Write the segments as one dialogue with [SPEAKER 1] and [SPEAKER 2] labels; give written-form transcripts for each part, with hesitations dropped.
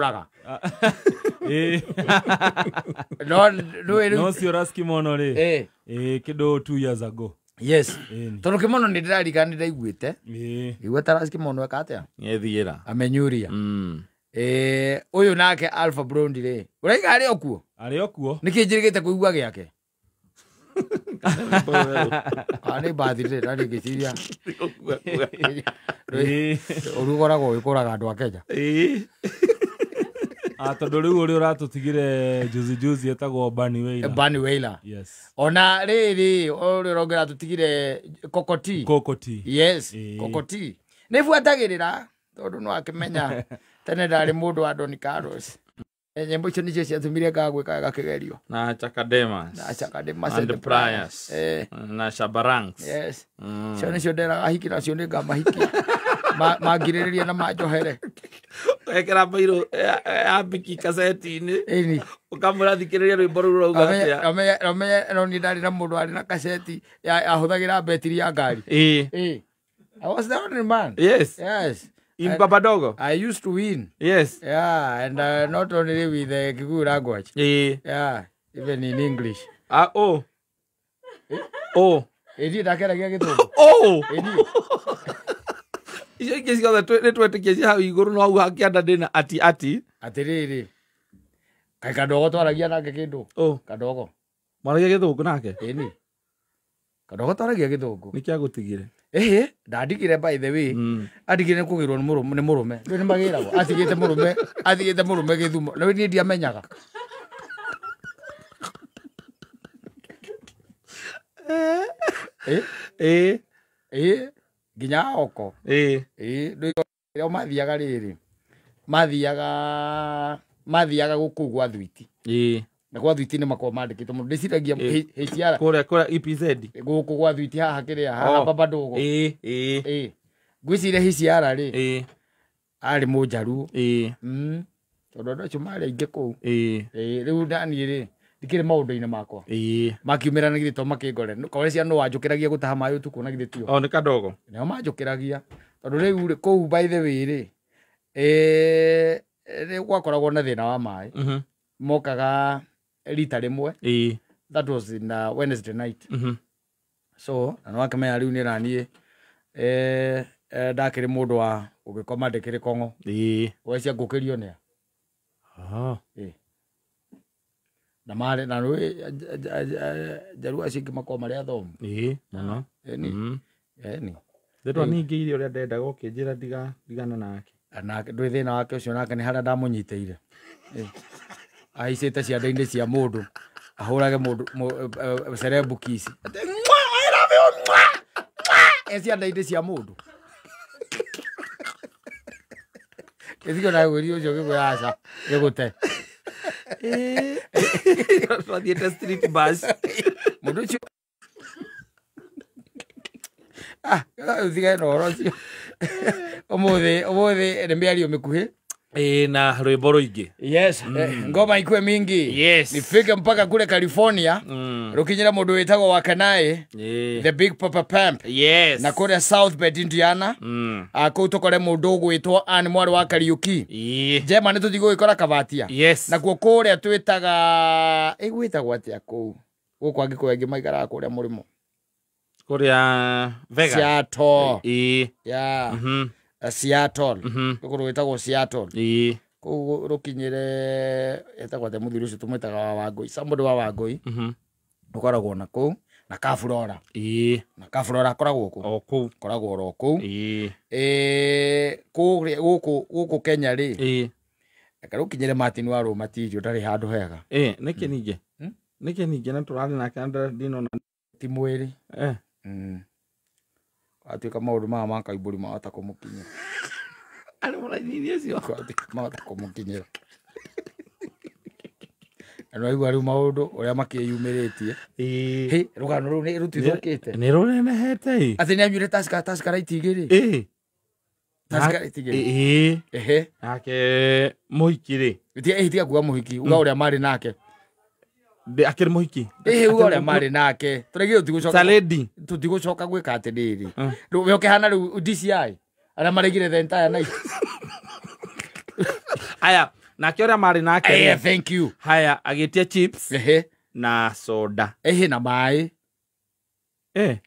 [SPEAKER 1] Raga.
[SPEAKER 2] Eh.
[SPEAKER 1] No no.
[SPEAKER 2] No cio Ras Kimono rĩ.
[SPEAKER 1] Eh.
[SPEAKER 2] Eh, kĩndũ 2 years ago.
[SPEAKER 1] Yes.
[SPEAKER 2] Ĩni.
[SPEAKER 1] Tondũ Kimono nĩ ndĩrarikana nĩ ndaiguĩte.
[SPEAKER 2] Ĩĩ.
[SPEAKER 1] Igua ta Ras Kimono eka atĩa?
[SPEAKER 3] Nĩethiĩra.
[SPEAKER 1] Amenyuria.
[SPEAKER 3] Mm.
[SPEAKER 1] Eh, ũyũ nake Alpha Blondy rĩ. Ũraiga arĩ o kuo?
[SPEAKER 2] Arĩ o kuo.
[SPEAKER 1] Nĩkĩ njĩrĩgĩte kũigua gĩake? Ah, nĩ mbathi rĩ, na ngĩciria.
[SPEAKER 2] Ĩĩ.
[SPEAKER 1] Ũru ũkoragwo ũgĩkũraga andũ a Kenya.
[SPEAKER 3] Ĩĩ.
[SPEAKER 2] Ah, tondũ rĩu ũrĩa ũratũtigire juzi juzi etagwo Bunny Wailer.
[SPEAKER 1] Bunny Wailer.
[SPEAKER 2] Yes.
[SPEAKER 1] Ona rĩrĩ ũrĩa ũrongera tũtigire Kokoti.
[SPEAKER 2] Kokoti.
[SPEAKER 1] Yes,
[SPEAKER 2] Ĩĩ.
[SPEAKER 1] Kokoti. Nĩ buatagĩrĩra tondũ no akĩmenya tene ndarĩ mũndũ wa Don Carlos. Nyĩmbo icio nĩcio ciatũmire ngagwĩka kĩgerio.
[SPEAKER 3] Na Chakademas.
[SPEAKER 1] Na Chakademas
[SPEAKER 3] And the Pliers.
[SPEAKER 1] Eh,
[SPEAKER 3] Na Shabarangs.
[SPEAKER 1] yes.
[SPEAKER 3] Mm.
[SPEAKER 1] Cio nĩcio nderaga hiki nacio nĩ ngamahikia. Mangirĩrĩria na manjohere.
[SPEAKER 3] Wekĩra bairũ ya mbiki kaseti-inĩ.
[SPEAKER 1] Ĩni.
[SPEAKER 3] Ũkamwĩra thikĩrĩria rwĩmbo rũu rũrauga atĩa.
[SPEAKER 1] Amenye no niĩ ndarĩ na mũndũ warĩ na kaseti ahũthagĩra betiri ya ngari.
[SPEAKER 3] Ĩĩ.
[SPEAKER 1] Eh. I was the only man.
[SPEAKER 3] Yes.
[SPEAKER 1] Yes.
[SPEAKER 3] In Babadogo.
[SPEAKER 1] I used to win.
[SPEAKER 3] Yes.
[SPEAKER 1] Yeah, and not only with the Kikuyu language.
[SPEAKER 3] Ĩĩ.
[SPEAKER 1] Yeah, even in English.
[SPEAKER 3] Ah, oh. Oh.
[SPEAKER 1] Ĩni ndakeragia gĩthũngũ.
[SPEAKER 3] Oh.
[SPEAKER 1] Ĩni.
[SPEAKER 3] Icio ingĩ ciothe nĩ twetĩkia ci hau igũrũ no hau hakĩanda ndĩna ati ati.
[SPEAKER 1] Atĩrĩrĩ. Kaĩ kadogo twaragia nake kĩndũ.
[SPEAKER 3] Oh.
[SPEAKER 1] Kadogo.
[SPEAKER 3] Mwaragia gĩthũngũ nake?
[SPEAKER 1] Ĩni. Kadogo twaragia gĩthũngũ.
[SPEAKER 3] Nĩkĩ agũtigire?
[SPEAKER 1] Ĩhĩ, ndandigire by the way.
[SPEAKER 3] Mm.
[SPEAKER 1] Andigire nĩ kũgĩrwo nĩ mũrũme nĩ mũrũme. Rĩu nĩ magĩragwo. Atigĩte mũrũme, atigĩte mũrũme gĩthumo. Na niĩ ndiamenyaga. Eh?
[SPEAKER 3] Ĩĩ.
[SPEAKER 1] Ĩĩ, nginya oko.
[SPEAKER 3] Ĩĩ.
[SPEAKER 1] Ĩĩ, rĩu mathiaga rĩrĩ. Mathiaga gũkũ gwa Thwiti.
[SPEAKER 3] Ĩĩ.
[SPEAKER 1] Na gwa Thwiti nĩ makoragwo mandĩkĩtwo mũno. Ndĩciragia
[SPEAKER 3] Ĩĩ.
[SPEAKER 1] HR
[SPEAKER 3] Kũrĩa kũrĩa EPZ.
[SPEAKER 1] gũkũ gwa Thwiti haha kĩrĩa haha
[SPEAKER 3] Oh.
[SPEAKER 1] Baba Ndogo.
[SPEAKER 3] Ĩĩ. Ĩĩ.
[SPEAKER 1] Ĩĩ. Ngwĩciria HR rĩ
[SPEAKER 3] Ĩĩ.
[SPEAKER 1] arĩ mũnjaruo.
[SPEAKER 3] Ĩĩ.
[SPEAKER 1] Mm. Tondũ andũ acio marĩ aingĩ kũu.
[SPEAKER 3] Ĩĩ.
[SPEAKER 1] Ĩĩ, rĩu naniĩ rĩ ndikĩrĩ maũndũ-inĩ makwa.
[SPEAKER 3] Ĩĩ.
[SPEAKER 1] Makiumĩra na githĩ to makĩngore. Kore cia nũ wanjũkĩragia gũtaha maĩ ũtukũ na githĩ tio.
[SPEAKER 3] Oh, nĩ kadogo.
[SPEAKER 1] Nĩo manjũkĩragia. Tondũ rĩu rĩ kũu by the way rĩ nĩ gwakoragwo na thĩna wa maĩ.
[SPEAKER 3] Mhm.
[SPEAKER 1] Mokaga rita rĩmwe.
[SPEAKER 3] Ĩĩ.
[SPEAKER 1] That was in Wednesday night.
[SPEAKER 3] Mhm.
[SPEAKER 1] So na nĩwakĩmenya rĩu nĩ naniĩ ndakĩrĩ mũndũ wa gũgĩkoma ndĩkĩrĩ kong'o.
[SPEAKER 3] Ĩĩ.
[SPEAKER 1] Wecia ngũkĩrio nĩa.
[SPEAKER 3] Ah.
[SPEAKER 1] Ĩĩ. Na marĩ na rũĩ njaruo acio ingĩ makoragwo marĩ athomu.
[SPEAKER 3] Ĩĩ. Mũno.
[SPEAKER 1] Ĩni.
[SPEAKER 3] Mhm.
[SPEAKER 1] Ĩni.
[SPEAKER 3] Ndĩrwa ningĩire ũrĩa ndendaga ũkĩnjĩra ndigana nake.
[SPEAKER 1] Nake ndwĩ thĩna wake ũcio nake nĩ harĩa ndamũnyitĩire. Ahaicĩte ciande-inĩ cia mũndũ ahũrage mũndũ cerebu kiss. Atĩ, "Mwah, I love you, mwah, mwah." E ciande-inĩ cia mũndũ. Gĩthiko na gwĩri ũcio gĩkwĩra aca gĩgũte.
[SPEAKER 3] Twathiĩte street bus.
[SPEAKER 1] Mũndũ ũcio Ah, ũtigane na ũhoro ũcio. Ũmũthĩ ũmũthĩ nĩ mĩario mĩkuhĩ.
[SPEAKER 3] Ĩĩ na rwĩmbo rũingĩ.
[SPEAKER 1] Yes, ngoma ikue mingi.
[SPEAKER 3] Yes.
[SPEAKER 1] Nifike mpaka kule California.
[SPEAKER 3] Mm.
[SPEAKER 1] Rukinyira mundu witagwo Wakanae,
[SPEAKER 3] Ĩĩ.
[SPEAKER 1] the Big Papa Pamp.
[SPEAKER 3] Yes.
[SPEAKER 1] Na kuria South Bend, Indiana.
[SPEAKER 3] Mm.
[SPEAKER 1] Kuu tukore mundu ugwitwo Ann mwarĩ wa Kariuki.
[SPEAKER 3] Ĩĩ.
[SPEAKER 1] Njema nĩ tũthiĩ gũgĩkora Kabatia.
[SPEAKER 3] Yes.
[SPEAKER 1] Nakuo kũrĩa twĩtaga ĩgwĩtagwo atĩa kũu? Gũkũ Agĩkũyũ aingĩ maikaraga kũrĩa mũrĩmo.
[SPEAKER 3] Kũrĩa Vegas.
[SPEAKER 1] Seattle.
[SPEAKER 3] Ĩĩ.
[SPEAKER 1] Yeah.
[SPEAKER 3] Mhm.
[SPEAKER 1] Seattle.
[SPEAKER 3] Mhm.
[SPEAKER 1] Kũndũ gwĩtagwo Seattle.
[SPEAKER 3] Ĩĩ.
[SPEAKER 1] Kũu rũkinyĩre etagwo atĩa mũthuri ũcio tũmwĩtaga wa Wangũi. Somebody wa Wangũi.
[SPEAKER 3] Mhm.
[SPEAKER 1] Ũkoragwo na kũu na Kaburora.
[SPEAKER 3] Ĩĩ.
[SPEAKER 1] Na Kaburora akoragwo kũ?
[SPEAKER 3] O kũu.
[SPEAKER 1] Akoragwo oro kũu.
[SPEAKER 3] Ĩĩ.
[SPEAKER 1] Kũrĩa gũkũ gũkũ Kenya rĩ,
[SPEAKER 3] Ĩĩ.
[SPEAKER 1] reke rũkinyĩre Martin wa Rũmatirio ndarĩ handũ hega.
[SPEAKER 3] Ĩĩ, nĩkĩ ningĩ?
[SPEAKER 1] Hmm?
[SPEAKER 3] Nĩkĩ ningĩ na tũrarĩ nake na ndinona.
[SPEAKER 1] Ti mwĩrĩ.
[SPEAKER 3] Eh.
[SPEAKER 1] Mm. Atuĩka maũndũ maya ma Kaimbũri mahota kũmũkinyĩra.
[SPEAKER 3] Arĩ mũraini-inĩ ũcio.
[SPEAKER 1] Kwatuĩka mahota kũmũkinyĩra. Na nĩwaigua rĩu maũndũ ũrĩa makĩyumĩrĩtie.
[SPEAKER 3] Ĩĩ.
[SPEAKER 1] Hĩ, rũgano rũu nĩ rũtithũkĩte.
[SPEAKER 3] Nĩ rũnenehete ĩ.
[SPEAKER 1] Atĩ nĩanyuire Tusker Tusker raiti igĩrĩ.
[SPEAKER 3] Ĩĩ.
[SPEAKER 1] Tusker raiti igĩrĩ.
[SPEAKER 3] Ĩĩ.
[SPEAKER 1] Ehe.
[SPEAKER 3] Nake mũhiki rĩ.
[SPEAKER 1] Tiga kuga mũhiki, uga ũrĩa marĩ nake.
[SPEAKER 3] Akĩrĩ mũhiki.
[SPEAKER 1] Ĩhĩ, uga ũrĩa marĩ nake. Tũrĩgĩ tũtigũcoka
[SPEAKER 3] Saledi.
[SPEAKER 1] tũtigũcoka gwĩka atĩrĩrĩ.
[SPEAKER 3] Mm.
[SPEAKER 1] Rĩu we ũkĩhana rĩu DCI arĩa maregire the entire night.
[SPEAKER 3] Aya, Nake ũrĩa marĩ nake.
[SPEAKER 1] Thank you.
[SPEAKER 3] Haya agĩtia chips. Na soda.
[SPEAKER 1] Na maĩ.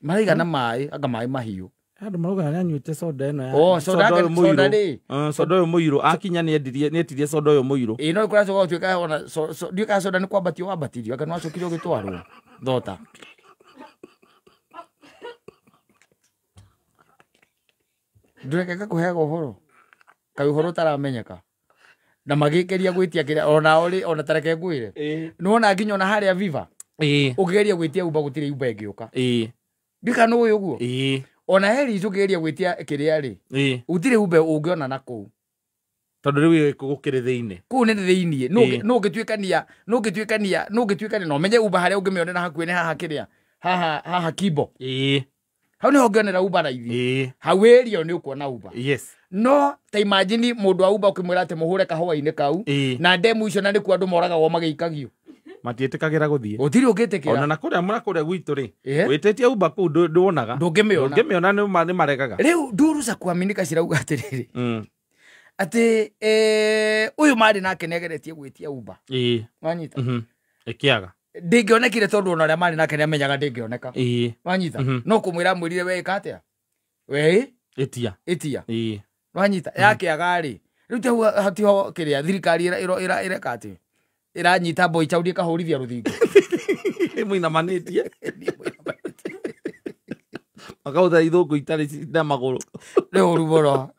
[SPEAKER 1] Maraiga na maĩ, anga maĩ mahiũ.
[SPEAKER 3] Andũ marauga nĩ anyuĩte soda ĩno ya.
[SPEAKER 1] Oh, soda soda rĩ.
[SPEAKER 3] Soda ũyũ mũirũ akinya nĩ etirie soda ũyũ mũirũ.
[SPEAKER 1] Ĩ no kũracoka gũtuĩka ona ndiũĩ kana soda nĩ kwambatio wambatirio anga nĩ wacokire ũgĩtwarwo thota. Ndũreke ngakũheaga ũhoro kaĩ ũhoro ũtaramenyeka na magĩkeria gwĩtia kĩrĩa onao rĩ ona tareke ngwĩre nĩwona nginya ona harĩa Viva ũkĩgeria gwĩtia Uber gũtirĩ Uber ĩngĩũka. Ndiũĩ kana nĩũĩ ũguo. Ona Helis ũkĩgeria gwĩtia kĩrĩa rĩ gũtirĩ Uber ũngĩona na kũu
[SPEAKER 3] tondũ rĩu gũkĩrĩ thĩinĩ
[SPEAKER 1] kũu nĩ thĩinĩ no ũngĩtuĩkania no ũmenye Uber harĩa ũngĩmĩonera hakuhĩ nĩ haha kĩrĩa haha Kibo. Hau nĩho ũngĩonera Uber raithi. Hau ĩrio nĩ ũkuona Uber.
[SPEAKER 3] Yes.
[SPEAKER 1] No ta imagine mũndũ wa Uber ũkĩmwĩra atĩ mũhũre kahũa-inĩ kau na ndemu icio na nĩkuo andũ moragagwo magĩikagio.
[SPEAKER 3] Matiĩtĩkagĩra gũthiĩ.
[SPEAKER 1] Gũtirĩ ũngĩtĩkĩra.
[SPEAKER 3] Ona na kũrĩa gwitũ rĩ wĩtĩtie Uber kũu ndũonaga.
[SPEAKER 1] Ndũngĩmĩona.
[SPEAKER 3] Ndũngĩmĩona nĩ maregaga.
[SPEAKER 1] Rĩu nduru za kuaminika cirauga atĩrĩrĩ. Atĩ ũyũ marĩ nake nĩageretie gwĩtia Uber. Wanyita.
[SPEAKER 3] Ĩkĩaga.
[SPEAKER 1] Ndĩngĩonekire tondũ ona ũrĩa marĩ nake nĩamenyaga ndĩngĩoneka. Wanyita. No kũmwĩra amwĩrire we ĩka atĩa? We
[SPEAKER 3] ĩtia.
[SPEAKER 1] Ĩtia. Wanyita. Yakĩaga rĩ. Rĩu ti hatiho kĩrĩa thirikari ĩreka atĩ ĩranyita Boy Child ĩkahũrithia rũthingo.
[SPEAKER 3] Mũinamanĩtie. Makahũthĩra ithũngũ itarĩ na magũrũ.
[SPEAKER 1] Nĩ ũru mũno.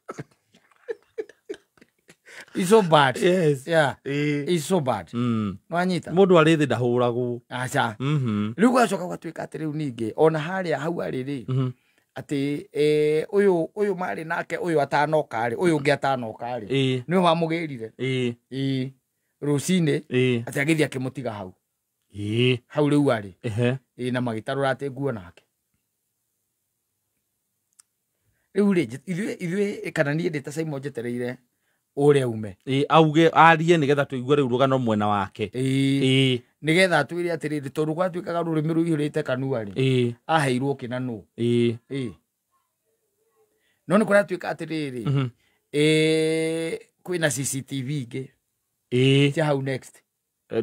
[SPEAKER 1] It's so bad.
[SPEAKER 3] Yes.
[SPEAKER 1] Yeah. It's so bad. Wanyita.
[SPEAKER 3] Mũndũ arĩ thĩ ndahũragwo.
[SPEAKER 1] Aca. Rĩu gwacoka gwatuĩka atĩ rĩu ningĩ ona harĩa hau arĩ rĩ atĩ ũyũ marĩ nake ũyũ atanoka rĩ ũyũ ũngĩ atanoka rĩ nĩwe wamũgĩrire. Rũcinĩ atĩ agĩthiĩ akĩmũtiga hau. Hau rĩu arĩ. Na magĩtarũra atĩ nguo nake. Rĩu rĩ ithuĩ kana niĩ ndĩ ta Simon njetereire ũrĩa ume.
[SPEAKER 3] Auge arie nĩgetha tũigue rĩu rũgano mwena wake.
[SPEAKER 1] Nĩgetha atwĩre atĩrĩrĩ tondũ gwatuĩkaga rũrĩmĩ rũihũrĩte kanua rĩ aheirwo kĩna nũ. No nĩ kũratuĩka atĩrĩrĩ kwĩna CCTV ingĩ cia hau next.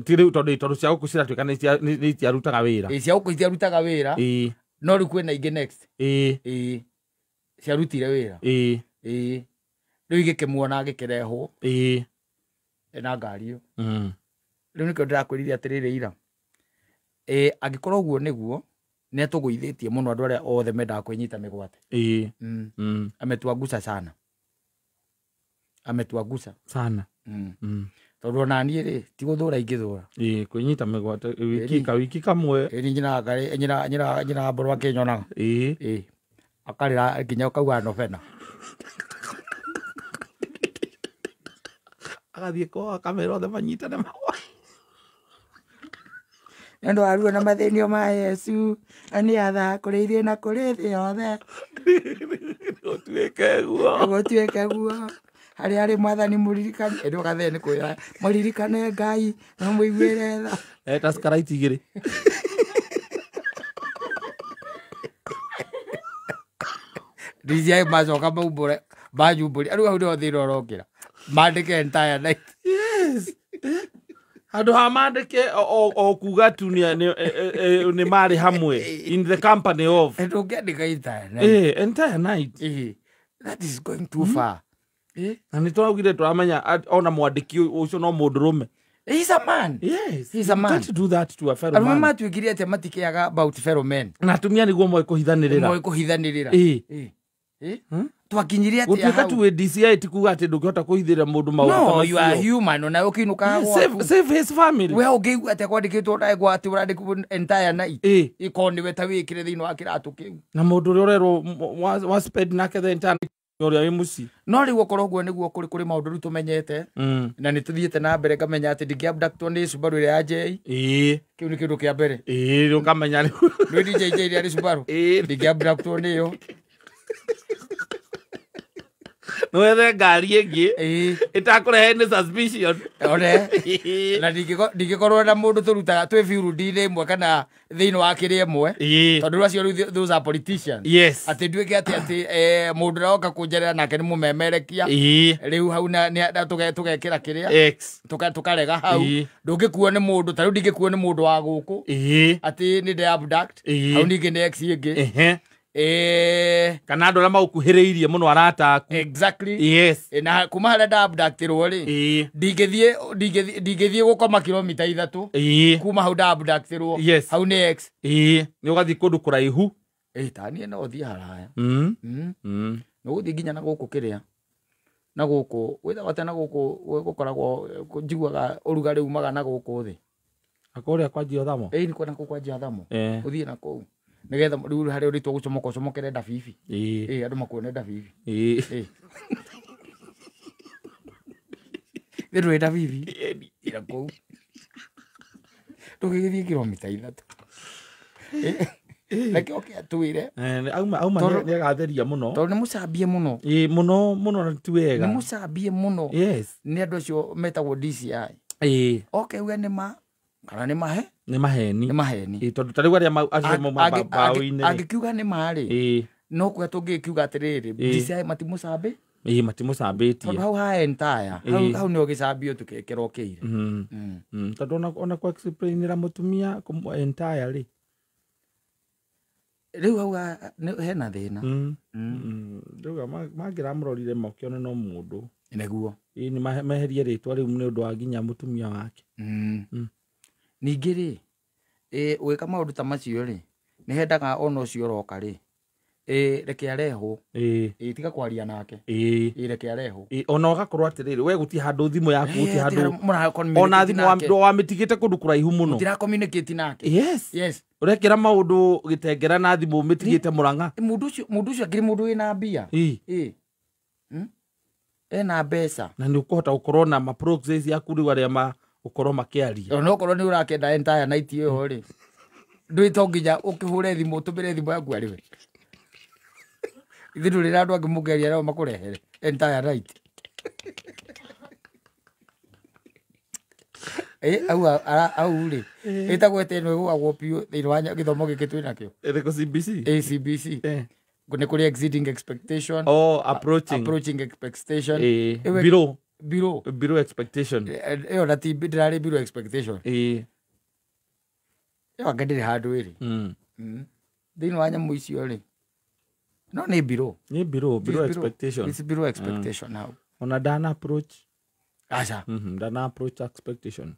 [SPEAKER 3] Ti rĩu tondũ cia gũkũ ciratuĩka nĩ itiarutaga wĩra.
[SPEAKER 1] Cia gũkũ itiarutaga wĩra no rĩu kwĩna ingĩ next. Ciarutire wĩra. Rĩu igĩkĩmuona agĩkĩrehwo na ngari ĩyo. Rĩu nĩkĩo ndĩrakwĩrire atĩrĩrĩ ira angĩkorwo ũguo nĩguo nĩ atũgũithĩtie mũno andũ arĩa othe mendaga kwĩnyita mĩgwate. Ametuanguca sana. Ametuanguca
[SPEAKER 3] sana.
[SPEAKER 1] Tondũ ona niĩ rĩ ti gũthũra ingĩthũra.
[SPEAKER 3] Kwĩnyita mĩgwate wiki kamwe.
[SPEAKER 1] Nyina mbũrũ akĩnyonaga. Akarĩra nginya ũkauga nobena.
[SPEAKER 3] Agathiĩ kwao akamera othe manyitane magwa.
[SPEAKER 1] Nĩ ũndũ wa ruo na mathĩnio ma Yesu nĩ atha kũrĩ ithuĩ na kũrĩ thĩ yothe.
[SPEAKER 3] Gũtuĩke guo.
[SPEAKER 1] Gũtuĩke guo. Harĩa arĩ mwathani mũririkane. Ĩndĩ gathee nĩ kwĩra mũririkane Ngai na mũiguĩre tha.
[SPEAKER 3] Ta Sprite igĩrĩ.
[SPEAKER 1] DCI macoka maumbũre manjumbũrie rĩu hau nĩho thĩna ũrokĩra. Mandĩke entire night.
[SPEAKER 3] Yes. Handũ ha mandĩke o kuga tu nĩ marĩ hamwe in the company of.
[SPEAKER 1] Ndũngĩandĩka entire night.
[SPEAKER 3] Entire night.
[SPEAKER 1] That is going too far.
[SPEAKER 3] Na nĩ tũraugire tũramenya ona mwandĩki ũcio no mũndũrũme.
[SPEAKER 1] He's a man.
[SPEAKER 3] Yes.
[SPEAKER 1] He's a man.
[SPEAKER 3] Can't do that to a fellow man.
[SPEAKER 1] Arũme matuĩkire atĩ matikĩaga about fellow men.
[SPEAKER 3] Na atumia nĩguo moĩ kũhithanĩrĩra.
[SPEAKER 1] Moĩ kũhithanĩrĩra. Twakinyirie atĩa
[SPEAKER 3] Gũtuĩka
[SPEAKER 1] hau?
[SPEAKER 3] tu wĩ DCI ti kuga atĩ ndũngĩhota kũhithĩra mũndũ maũndũ ta
[SPEAKER 1] No, you are
[SPEAKER 3] macio.
[SPEAKER 1] human ona ũkĩinũkaga gwaku.
[SPEAKER 3] Save his family.
[SPEAKER 1] We ũngĩigua atĩa kwandĩkĩtwo ndagwa atĩ ũrandĩkwo entire night. Ĩkorwo nĩwe ta wĩkĩre thĩinĩ wa kĩratũ kĩu.
[SPEAKER 3] Na mũndũ ũrĩa ũrerwo wa spend nake the entire night ũrĩa wĩ mũciĩ.
[SPEAKER 1] No rĩu okorwo ũguo nĩguo kũrĩ maũndũ rĩu tũmenyete na nĩ tũthiĩte na mbere ngamenya atĩ ndingĩabductwo nĩ Subaru ĩrĩa ya J. Kĩu nĩ kĩndũ kĩa mbere.
[SPEAKER 3] Rĩu ũkamenya rĩu.
[SPEAKER 1] Nĩ DJ J ĩrĩa arĩ Subaru. Ndingĩabductwo nĩyo.
[SPEAKER 3] Nwethe ngari ĩngĩ
[SPEAKER 1] Ĩĩ.
[SPEAKER 3] ĩtakũrehe nĩ suspicion.
[SPEAKER 1] One na ndingĩkorwo na mũndũ tũrutaga twĩ biurudi-inĩ ĩmwe kana thĩinĩ wa kĩrĩa ĩmwe.
[SPEAKER 3] Ĩĩ.
[SPEAKER 1] Tondũ rĩu acio rĩu those are politicians.
[SPEAKER 3] Yes.
[SPEAKER 1] Atĩ nduĩke atĩ mũndũ ũrĩa oka kũnjerera nake nĩ mũmemerekia.
[SPEAKER 3] Ĩĩ.
[SPEAKER 1] Rĩu hau tũgekĩra kĩrĩa.
[SPEAKER 3] X.
[SPEAKER 1] Tũkarega hau.
[SPEAKER 3] Ĩĩ.
[SPEAKER 1] Ndũngĩkuo nĩ mũndũ ta rĩu ndingĩkuo nĩ mũndũ wa gũkũ.
[SPEAKER 3] Ĩĩ.
[SPEAKER 1] Atĩ nĩ ndĩ abduct.
[SPEAKER 3] Ĩĩ.
[SPEAKER 1] Hau ningĩ nĩ X ĩngĩ.
[SPEAKER 3] Ehe. Kana andũ arĩa magũkuhĩrĩirie mũno arata aku.
[SPEAKER 1] Exactly.
[SPEAKER 3] Yes.
[SPEAKER 1] Na kuma harĩa nda abductirwo rĩ.
[SPEAKER 3] Ĩĩ.
[SPEAKER 1] Ndingĩthiĩ gũkoma kilomita 3.
[SPEAKER 3] Ĩĩ.
[SPEAKER 1] Kuma hau nda abductirwo.
[SPEAKER 3] Yes.
[SPEAKER 1] Hau nĩ X.
[SPEAKER 3] Ĩĩ. Nĩ ũgathiĩ kũndũ kũraihu.
[SPEAKER 1] Ta niĩ no thiĩ haraya.
[SPEAKER 3] Mm.
[SPEAKER 1] Nĩ ũgũthiĩ nginya na gũkũ kĩrĩa. Na gũkũ wĩtagwo atĩa na gũkũ gũkoragwo njiguaga ũrugarĩ umaga na gũkũ thĩ.
[SPEAKER 3] Akũrĩa kwanjia thamo.
[SPEAKER 1] Ĩĩ nĩ kwenda kũu kwanjia thamo. Ũthiĩ na kũu. Nĩgetha rĩu harĩa ũrĩtwo gũcomoka ũcomokere ndabibi.
[SPEAKER 3] Ĩĩ.
[SPEAKER 1] Ĩĩ andũ makuone ndabibi.
[SPEAKER 3] Ĩĩ.
[SPEAKER 1] Ĩĩ. Thĩ ndũrĩ ndabibi. Ĩra kũu. Ndũgĩgĩthiĩ kilomita 3. Reke oke atwĩre.
[SPEAKER 3] Auma nĩ agatheria mũno.
[SPEAKER 1] Tondũ nĩ mũcambie mũno.
[SPEAKER 3] Ĩĩ mũno mũno na ti wega.
[SPEAKER 1] Nĩ mũcambie mũno.
[SPEAKER 3] Yes.
[SPEAKER 1] Nĩ andũ acio metagwo DCI.
[SPEAKER 3] Ĩĩ.
[SPEAKER 1] Oke uge nĩ ma kana nĩ mahe?
[SPEAKER 3] Nĩ maheni.
[SPEAKER 1] Nĩ maheni.
[SPEAKER 3] Ĩĩ tondũ ta rĩu arĩa acio mbaũ-inĩ.
[SPEAKER 1] Angĩkiuga nĩ ma rĩ.
[SPEAKER 3] Ĩĩ.
[SPEAKER 1] No kuga tũngĩkiuga atĩrĩrĩ DCI matimũcambĩ?
[SPEAKER 3] Ĩĩ matimũcambĩtie.
[SPEAKER 1] Tondũ hau ha entire. Hau nĩho gĩcambio tũkĩrokeire.
[SPEAKER 3] Tondũ ona kwa explainĩra mũtumia entire rĩ.
[SPEAKER 1] Rĩu hau hena thĩna.
[SPEAKER 3] Rĩu mangĩramũrorire makĩone no mũndũ.
[SPEAKER 1] Nĩguo.
[SPEAKER 3] Ĩĩ nĩ meherie rĩtwa rĩu nĩ ũndũ wa nginya mũtumia wake.
[SPEAKER 1] Ningĩ rĩ, ũgĩka maũndũ ta macio rĩ, nĩ hendaga ona ũcio ũroka rĩ, reke arehwo.
[SPEAKER 3] Ĩĩ.
[SPEAKER 1] Tiga kwaria nake.
[SPEAKER 3] Ĩĩ.
[SPEAKER 1] Reke arehwo.
[SPEAKER 3] Ĩĩ ona ũgakorwo atĩrĩrĩ, we gũtirĩ handũ thimũ yaku gũtirĩ handũ.
[SPEAKER 1] Ona
[SPEAKER 3] thimũ wamĩtigĩte kũndũ kũraihu mũno.
[SPEAKER 1] Mũtira communicate nake.
[SPEAKER 3] Yes.
[SPEAKER 1] Yes.
[SPEAKER 3] Ũrekĩra maũndũ gĩtengera na thimũ ũmĩtigĩte Mũrang'a.
[SPEAKER 1] Mũndũ ũcio akĩrĩ mũndũ wĩna mbia.
[SPEAKER 3] Ĩĩ.
[SPEAKER 1] Ena mbeca.
[SPEAKER 3] Na nĩ ũkũhota gũkorwo na ma proxies yaku rĩu arĩa ma ũkorwo makĩaria.
[SPEAKER 1] Ona okorwo nĩ ũrakĩenda entire night ĩyo rĩ, ndũĩ to nginya ũkĩhũre thimũ ũtũmĩre thimũ yaku arĩ we. Ithuĩ ndũrĩ na andũ angĩ mũngĩaria nao makũrehere entire night. Au rĩ, ĩtagwo atĩ ĩno ĩgũagwo biũ thĩinĩ wa gĩthomo gĩkĩ twĩ nakĩo.
[SPEAKER 3] Ĩrĩkũ CBC?
[SPEAKER 1] Ĩĩ CBC. Nĩ kũrĩ exceeding expectation.
[SPEAKER 3] Oh, approaching.
[SPEAKER 1] Approaching expectation.
[SPEAKER 3] Below.
[SPEAKER 1] Below.
[SPEAKER 3] Below expectation.
[SPEAKER 1] Ĩyo na ti ndĩrarĩ below expectation.
[SPEAKER 3] Ĩĩ.
[SPEAKER 1] Ĩyo anga ndĩrĩ handũ ĩrĩ. Thĩinĩ wa nyamũ icio rĩ. No nĩ below.
[SPEAKER 3] Nĩ below expectation.
[SPEAKER 1] It's below expectation now.
[SPEAKER 3] Ona dana approach.
[SPEAKER 1] Aca.
[SPEAKER 3] Dana approach expectation.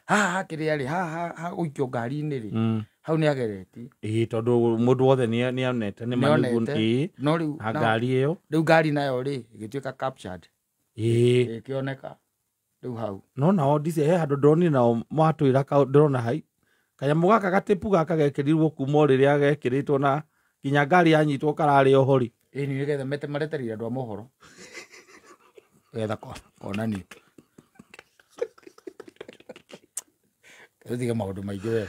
[SPEAKER 1] Haha kĩrĩa rĩ, haha gũikio ngari-inĩ rĩ. Hau nĩ ageretie.
[SPEAKER 3] Ĩĩ tondũ mũndũ wothe nĩ onete nĩ ma nĩguo. Ĩĩ.
[SPEAKER 1] No rĩu
[SPEAKER 3] ngari ĩyo.
[SPEAKER 1] Rĩu ngari nayo rĩ ĩgĩtuĩka captured.
[SPEAKER 3] Ĩĩ.
[SPEAKER 1] Ĩkĩoneka rĩu hau.
[SPEAKER 3] No nao ndici he handũ ndĩronire nao matwĩra ndĩrona hai. Kanyamũ gaka gatĩpu gaka gekĩrirwo kuma o rĩrĩa gekĩrĩtwo na nginya ngari yanyitwo kararĩ oho rĩ.
[SPEAKER 1] Ĩĩ nĩ nĩgetha mete maretereire andũ a mohoro. Getha konanio. Tũtige maũndũ maingĩ we.